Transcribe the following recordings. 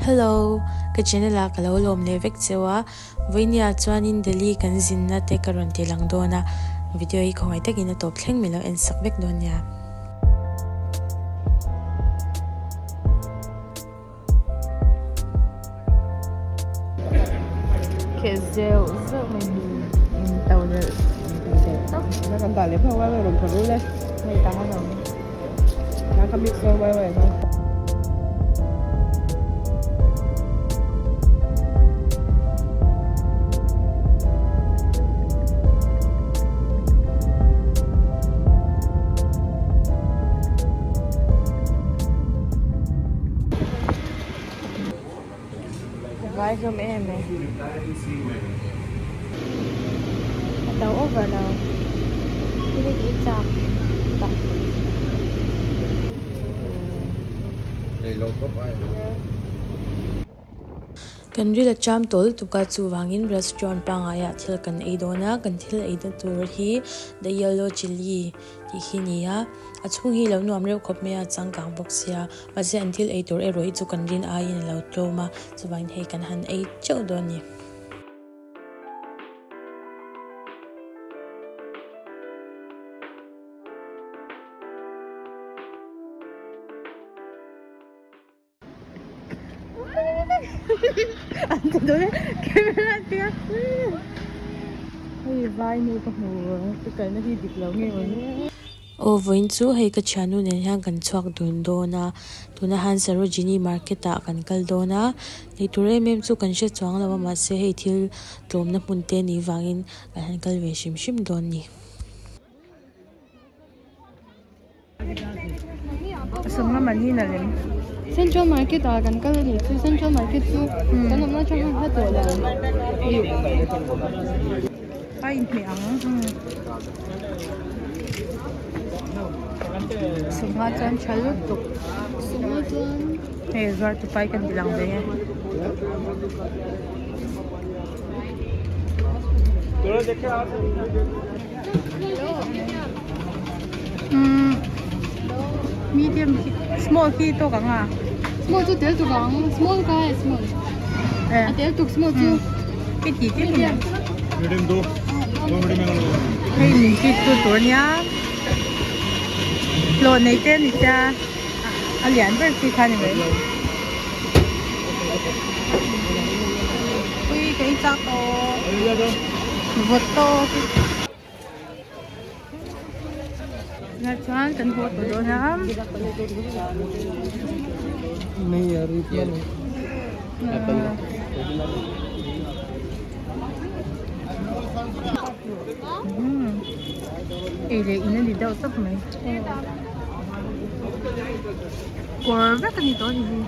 Hello, ka channel ah ka lo lawm leh vek cheu a, vawinia chuanin Delhi kan zinna te ka rawn ti lang dawn a, video hi khawngaih takin a tawp thleng mai lo en sak vek dawn nia. Kheh zeuh zeuh mai hi in to leh tak. Kan dah leh phawk a, rawn phawrh ul e. Hei tang a lo. Tang ka mix dawn mai mai kha. Vai hlawm em e. A to over lo. Thil hi chak tak. Kan ril a cham tawh lutuk a chuvangin restaurant pangaiah thil kan ei dawn a kan thil ei na tur hi the yellow chilli tih hi a ni a a chhung hi lo nuam reuh khawp mai a changkang bawk sia mahse an thil ei tur erawh hi chu kan rin aiin a lo tlawm a chuvangin hei kan han ei teuh dawn a ni. Hei vai nu ka hmu ka kalna hi dik lo nge awm. Aw vawiin chu hei ka thiannu nen hian kan chhuak dun dawn a tunah hian Sarojini market ah kan kal dawn a lei tur em em chu kan hre chuang lo a mahse hei thil tlawmna hmun te nih vangin kan han kal ve hrim hrim dawn a ni. Central market ah kan kal a nih chu central market chu kan awmna atang khan hla tawh lo a inhmeh ang sangha chuan tha lutuk sangha chuan hei zuar tu pai kan ti lang ve e. Umm medium khi small khi tawk ang a small chu tel tuk ang small kha e small a tel tuk small chu hei tih te medium hei min tih tu tur ania hlawh nei te ani sia a lian ber chi kha ani mai ui ka ei chak tawh vawt tawk. Tunah chuan kan haw tawh dawn a. Ei leh in a ni deuh tawp mai. Kawr vek a ni tawh a ni hi.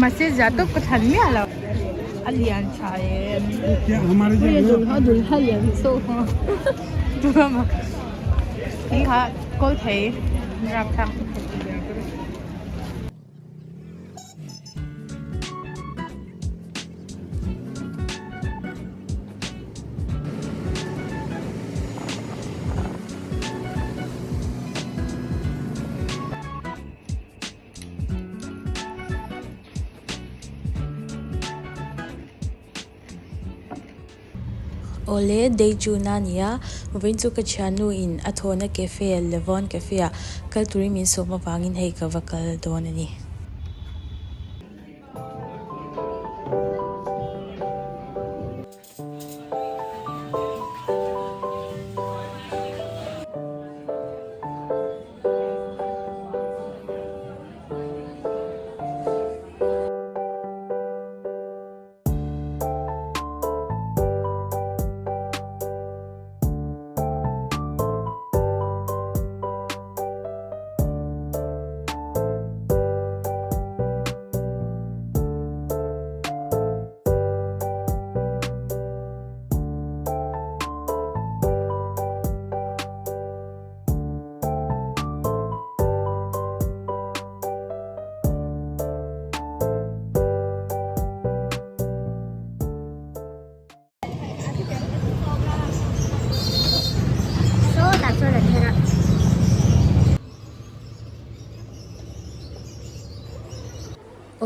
Mahse zia tawp ka thlan miah lo a lian tha em tih kha kawl thei rapthlak. Awle, day June a ni a, vawiin chu ka thiannu in a thawhna cafe, Levon cafe ah kal turin min sawm avangin hei ka va kal dawn a ni.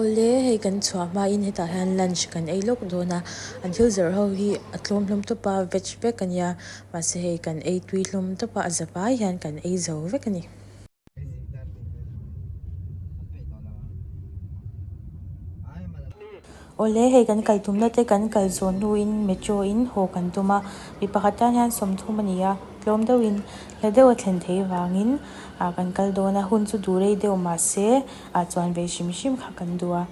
Awle hei kan chhuah hmain hetah hian lunch kan ei lawk dawn a an thil zawrh ho hi a tlawm hlawm tawp a veg vek a nia mahse hei kan ei tui hlawm tawp a a za vai hian kan ei zo vek a ni. Awle hei kan kal tumna te kan kal zawh hnuin metro in haw kan tum a mi pakhat tan hian sawmthum a ni a tlawm deuhin hla deuh a thlen theih vangin ah kan kal dawn a hun chu duh rei deuh mahse ah chuan ve hrim hrim kha kan duh a.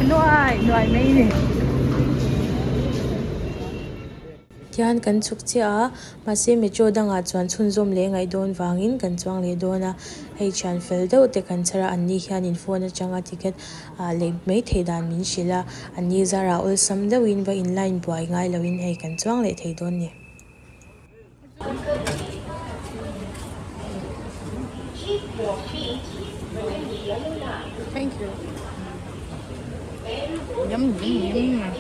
Nuai nuai mai ni. Tihian kan chhuk chiah a, mahse metro dangah chuan chhunzawm leh ngaih dawn vangin kan chuang leh dawn a, hei thian fel deuh te kan chhar a, anni hianin phone atanga ticket ah lei mai theih dan min hrilh a, anni zarah awlsam deuhin va in line buai ngai loin hei kan chuang leh thei dawn ni. Thank you. Yum yum yum.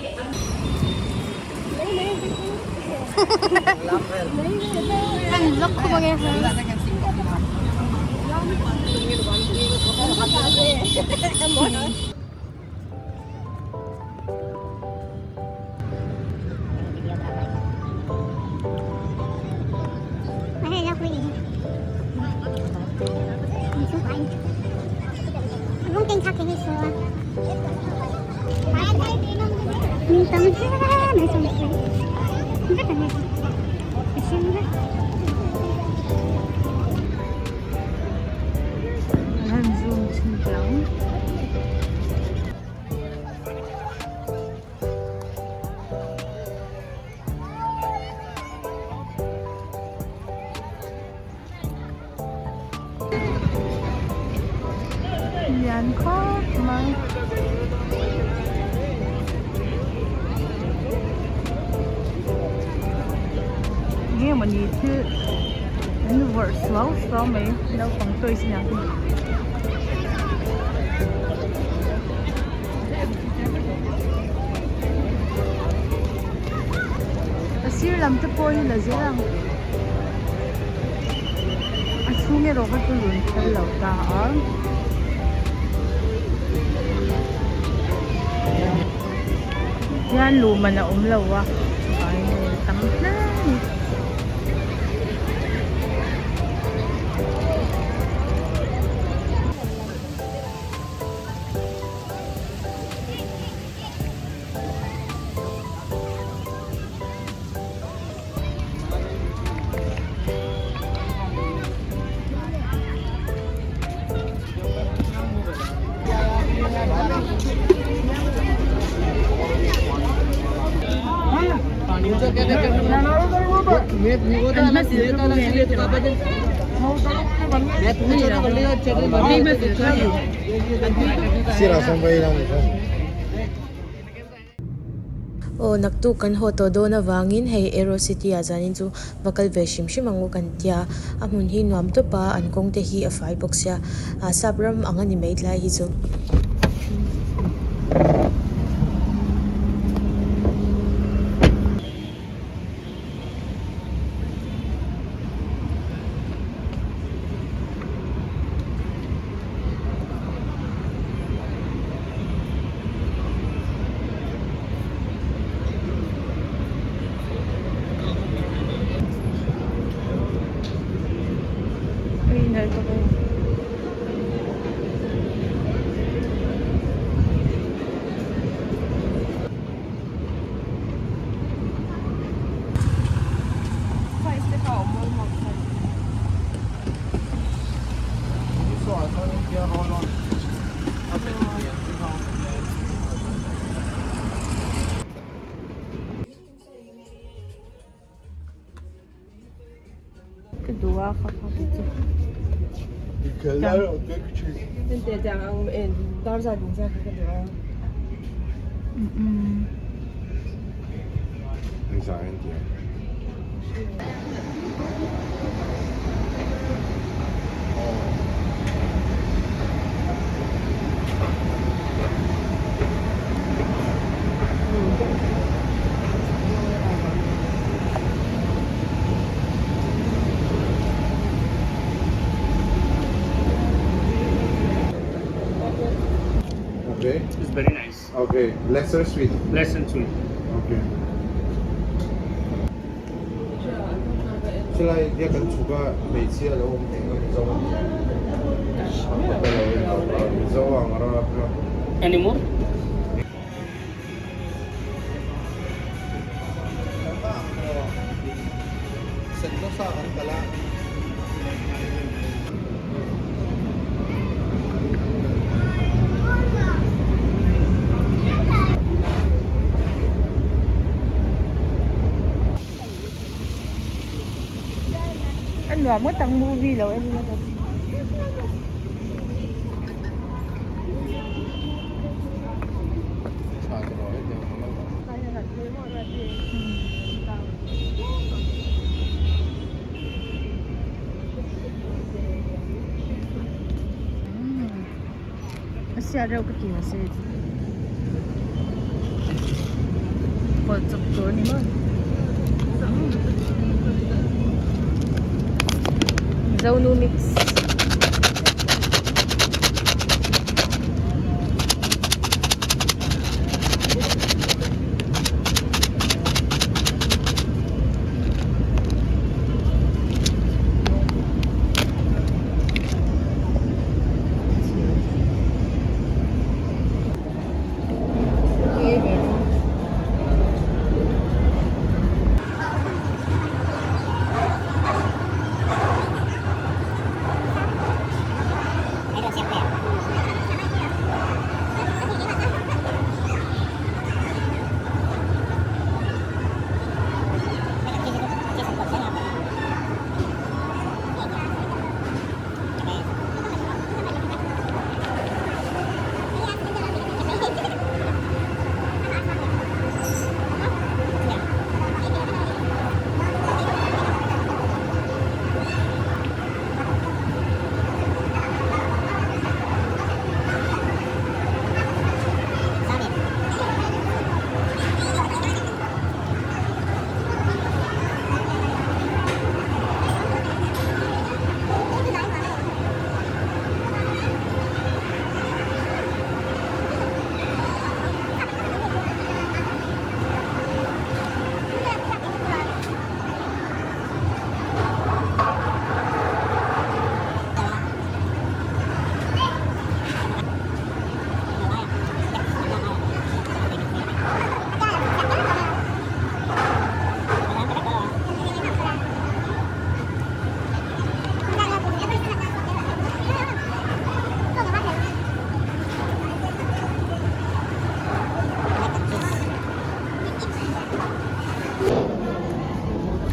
Kan vlog khum ange. Han zoom chhin teh ang. Lian khawp mai. Nge mawni thil an vawrh suau suau mai naupang toys aniang te. A sir lam te pawh hi la zel ang a chhung erawh kha chu rawn phal lo ta a hian luh man a awm lo a chuvangin hei tam hle a ni. Aw naktuk kan haw tawh dawn avangin hei Aero City ah zanin chu va kal ve hrim hrim ang u kan tia a hmun hi nuam tawp a an kawng te hi a fai bawk sia ah sap ram ang a ni mai tlai hi chu. Ka duh a kha kha chu. Okay. It's very nice. Okay. Lesser sweet. Less and sweet. Okay. Chulai dia kan chhuk a hmeichhia a lo awm thei ang a Mizo ang Mizo ang a rawn Any more? A nuam ngawt ang movie lo en ila. A siat reuh ka ti mahse pawlh chawp tur a ni maw Zonu mix.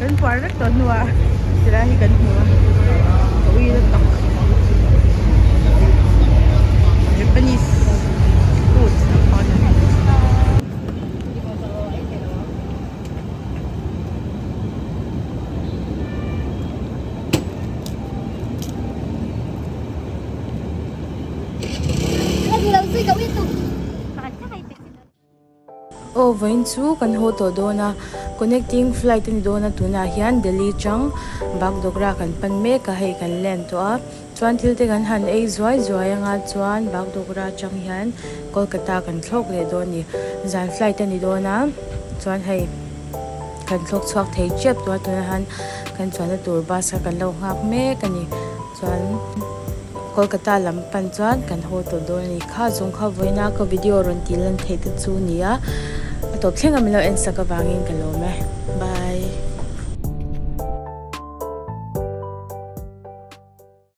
Kan puar vek tawh hnuah tilai hi kan hmu a ka ui na tak Japanese food ang pang na. Aw vawiin chu kan haw tawh dawn a connecting flight a ni dawn a tunah hian Delhi chang Bagdogra kan pan mek a hei kan land tawh a chuan thil te kan han ei zuai zuai anga chuan Bagdogra atang hian Kolkata kan thlawk leh dawn a ni zan flight a ni dawn a chuan hei kan thlawk chhuak thei tep tawh a tunah hian kan chuanna tur bus kha kan lo nghak mek a ni chuan. Kolkata lam pan chuan kan haw tawh dawn a ni. Kha zawng kha vawiina ka video rawn tih lan theih te chu a ni a, a tawp thleng a min lo en sak avangin ka lawm e.